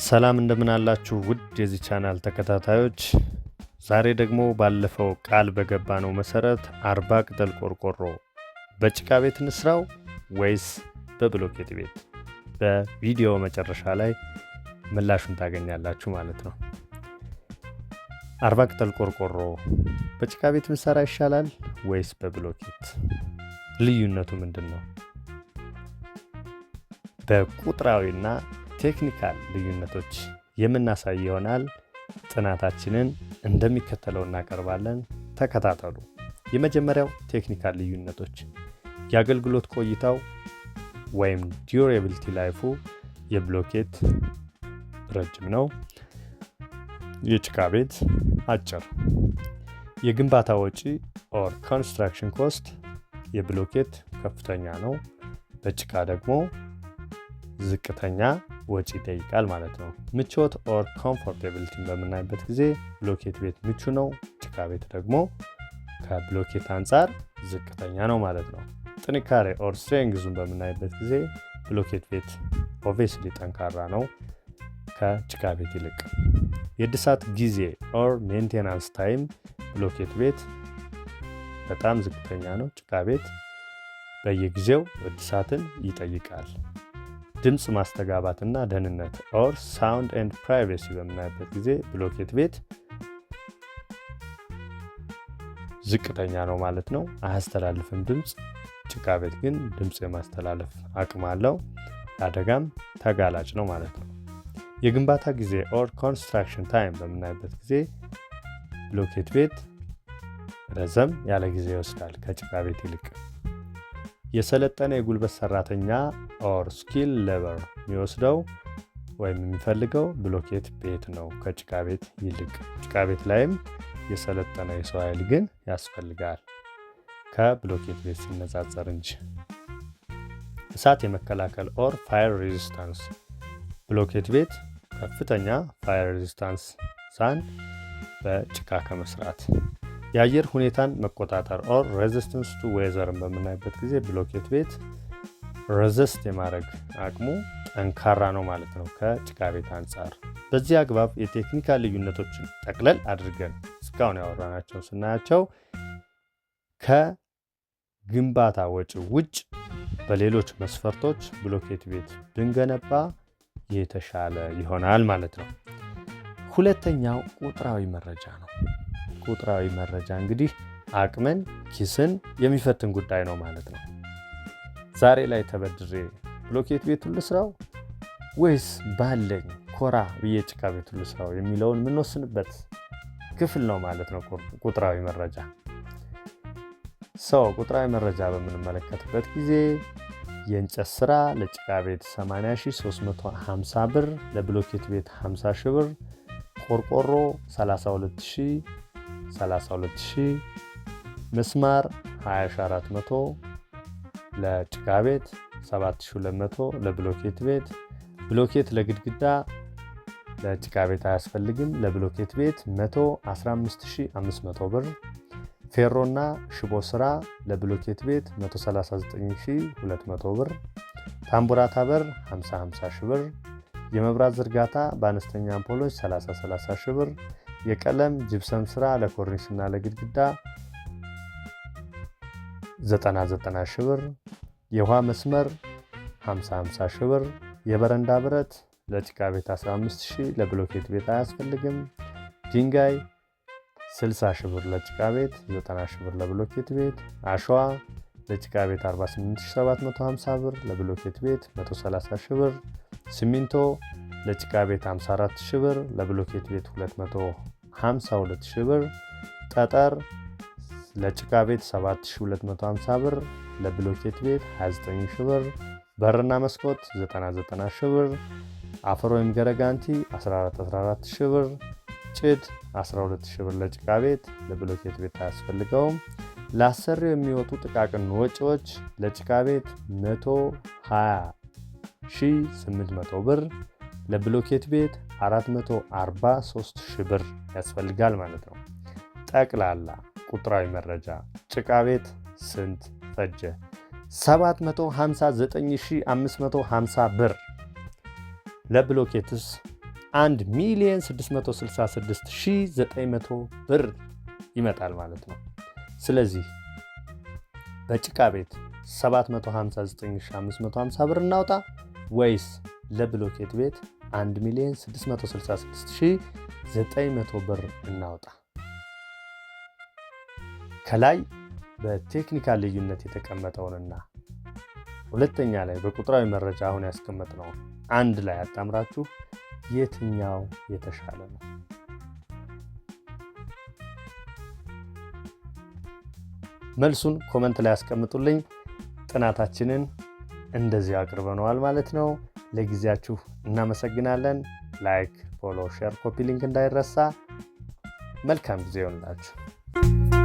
ሰላም፣ እንደምን አላችሁ ውድ የዚህ ቻናል ተከታታዮች። ዛሬ ደግሞ ባለፈው ቃል በገባነው መሰረት 40 ቅጠል ቆርቆሮ በጭቃ ቤት እንስራው ወይስ በብሎኬት ቤት? በቪዲዮ መጨረሻ ላይ ምላሹን ታገኛላችሁ ማለት ነው። 40 ቅጠል ቆርቆሮ በጭቃ ቤት ብንሰራ ይሻላል ወይስ በብሎኬት? ልዩነቱ ምንድን ነው? በቁጥራዊና technical ልዩነቶች የምናሳይ ይሆናል። ጥናታችንን እንደሚከተለው እናቀርባለን። ተከታተሉ። የመጀመሪያው technical ልዩነቶች፣ የአገልግሎት ቆይታው ወይም durability life ኡ የብሎኬት ረጅም ነው፣ የጭቃ ቤት አጭር። የግንባታ ወጪ or construction cost የብሎኬት ከፍተኛ ነው፣ በጭቃ ደግሞ ዝቅተኛ ወጪ ይጠይቃል ማለት ነው። ምቾት or comfortability ን በምናይበት ጊዜ ብሎኬት ቤት ምቹ ነው፣ ጭቃ ቤት ደግሞ ከብሎኬት አንጻር ዝቅተኛ ነው ማለት ነው። ጥንካሬ or strength ኡን በምናይበት ጊዜ ብሎኬት ቤት obviously ጠንካራ ነው ከጭቃ ቤት ይልቅ። የእድሳት ጊዜ or maintenance time ብሎኬት ቤት በጣም ዝቅተኛ ነው። ጭቃ ቤት በየጊዜው እድሳትን ይጠይቃል። ድምፅ ማስተጋባትና ደህንነት or sound and privacy በምናይበት ጊዜ ብሎኬት ቤት ዝቅተኛ ነው ማለት ነው፣ አያስተላልፍም ድምፅ። ጭቃ ቤት ግን ድምፅ የማስተላለፍ አቅም አለው፣ ለአደጋም ተጋላጭ ነው ማለት ነው። የግንባታ ጊዜ or construction time በምናይበት ጊዜ ብሎኬት ቤት ረዘም ያለ ጊዜ ይወስዳል ከጭቃ ቤት ይልቅ። የሰለጠነ የጉልበት ሰራተኛ or skill labor የሚወስደው ወይም የሚፈልገው ብሎኬት ቤት ነው ከጭቃ ቤት ይልቅ። ጭቃ ቤት ላይም የሰለጠነ የሰው ኃይል ግን ያስፈልጋል ከብሎኬት ቤት ሲነጻጸር እንጂ። እሳት የመከላከል or fire resistance፣ ብሎኬት ቤት ከፍተኛ fire resistance than በጭቃ ከመስራት። የአየር ሁኔታን መቆጣጠር or resistance to weather ን በምናይበት ጊዜ ብሎኬት ቤት resist የማድረግ አቅሙ ጠንካራ ነው ማለት ነው ከጭቃ ቤት አንጻር። በዚህ አግባብ የ technical ልዩነቶችን ጠቅለል አድርገን እስካሁን ያወራናቸውን ስናያቸው ከግንባታ ወጪ ውጭ በሌሎች መስፈርቶች ብሎኬት ቤት ብንገነባ የተሻለ ይሆናል ማለት ነው። ሁለተኛው ቁጥራዊ መረጃ ነው። ቁጥራዊ መረጃ እንግዲህ አቅምን፣ ኪስን የሚፈትን ጉዳይ ነው ማለት ነው። ዛሬ ላይ ተበድሬ ብሎኬት ቤቱን ልስራው ወይስ ባለኝ ኮራ ብዬ ጭቃ ቤቱን ልስራው የሚለውን የምንወስንበት ክፍል ነው ማለት ነው ቁጥራዊ መረጃ። So ቁጥራዊ መረጃ በምንመለከትበት ጊዜ የእንጨት ስራ ለጭቃ ቤት 80,350 ብር፣ ለብሎኬት ቤት 50 ሺህ ብር፣ ቆርቆሮ 32,000 32,000፣ ምስማር 20,400 ለጭቃ ቤት፣ 7200 ለብሎኬት ቤት፣ ብሎኬት ለግድግዳ ለጭቃ ቤት አያስፈልግም፣ ለብሎኬት ቤት 115,500 ብር፣ ፌሮና ሽቦ ስራ ለብሎኬት ቤት 139,200 ብር፣ ታምቡራታ በር 50 50 ሺህ ብር፣ የመብራት ዝርጋታ በአነስተኛ አምፖሎች 30 30 ሺህ ብር፣ የቀለም ጅብሰም ስራ ለኮርኒስና ለግድግዳ 90 90 ሺህ ብር፣ የውሃ መስመር 50 50 ሺህ ብር፣ የበረንዳ ብረት ለጭቃ ቤት 15 ሺህ፣ ለብሎኬት ቤት አያስፈልግም። ድንጋይ 60 ሺህ ብር ለጭቃ ቤት፣ 90 ሺህ ብር ለብሎኬት ቤት። አሸዋ ለጭቃ ቤት 48,750 ብር፣ ለብሎኬት ቤት 130 ሺህ ብር። ሲሚንቶ ለጭቃ ቤት 54 ሺህ ብር፣ ለብሎኬት ቤት 252 ሺህ ብር። ጠጠር ለጭቃ ቤት 7250 ብር፣ ለብሎኬት ቤት 29 ሺህ ብር። በርና መስኮት 90 90 ሺህ ብር። አፈር ወይም ገረጋንቲ 14 14 ሺህ ብር። ጭድ 12 ሺህ ብር ለጭቃ ቤት፣ ለብሎኬት ቤት አያስፈልገውም። ለአሰሪው የሚወጡ ጥቃቅን ወጪዎች ለጭቃ ቤት 120,800 ብር፣ ለብሎኬት ቤት 443 ሺህ ብር ያስፈልጋል ማለት ነው። ጠቅላላ ቁጥራዊ መረጃ ጭቃ ቤት ስንት ፈጀ? 759,550 ብር። ለብሎኬትስ 1 ሚሊዮን 666,900 ብር ይመጣል ማለት ነው። ስለዚህ በጭቃ ቤት 759,550 ብር እናውጣ ወይስ ለብሎኬት ቤት 1 ሚሊዮን 666,900 ብር እናውጣ? ከላይ በ technical ልዩነት የተቀመጠውንና ሁለተኛ ላይ በቁጥራዊ መረጃ አሁን ያስቀመጥነውን አንድ ላይ አጣምራችሁ የትኛው የተሻለ ነው? መልሱን comment ላይ ያስቀምጡልኝ። ጥናታችንን እንደዚህ አቅርበነዋል ማለት ነው። ለጊዜያችሁ እናመሰግናለን። Like፣ follow፣ share፣ copy link እንዳይረሳ። መልካም ጊዜ ይሆንላችሁ።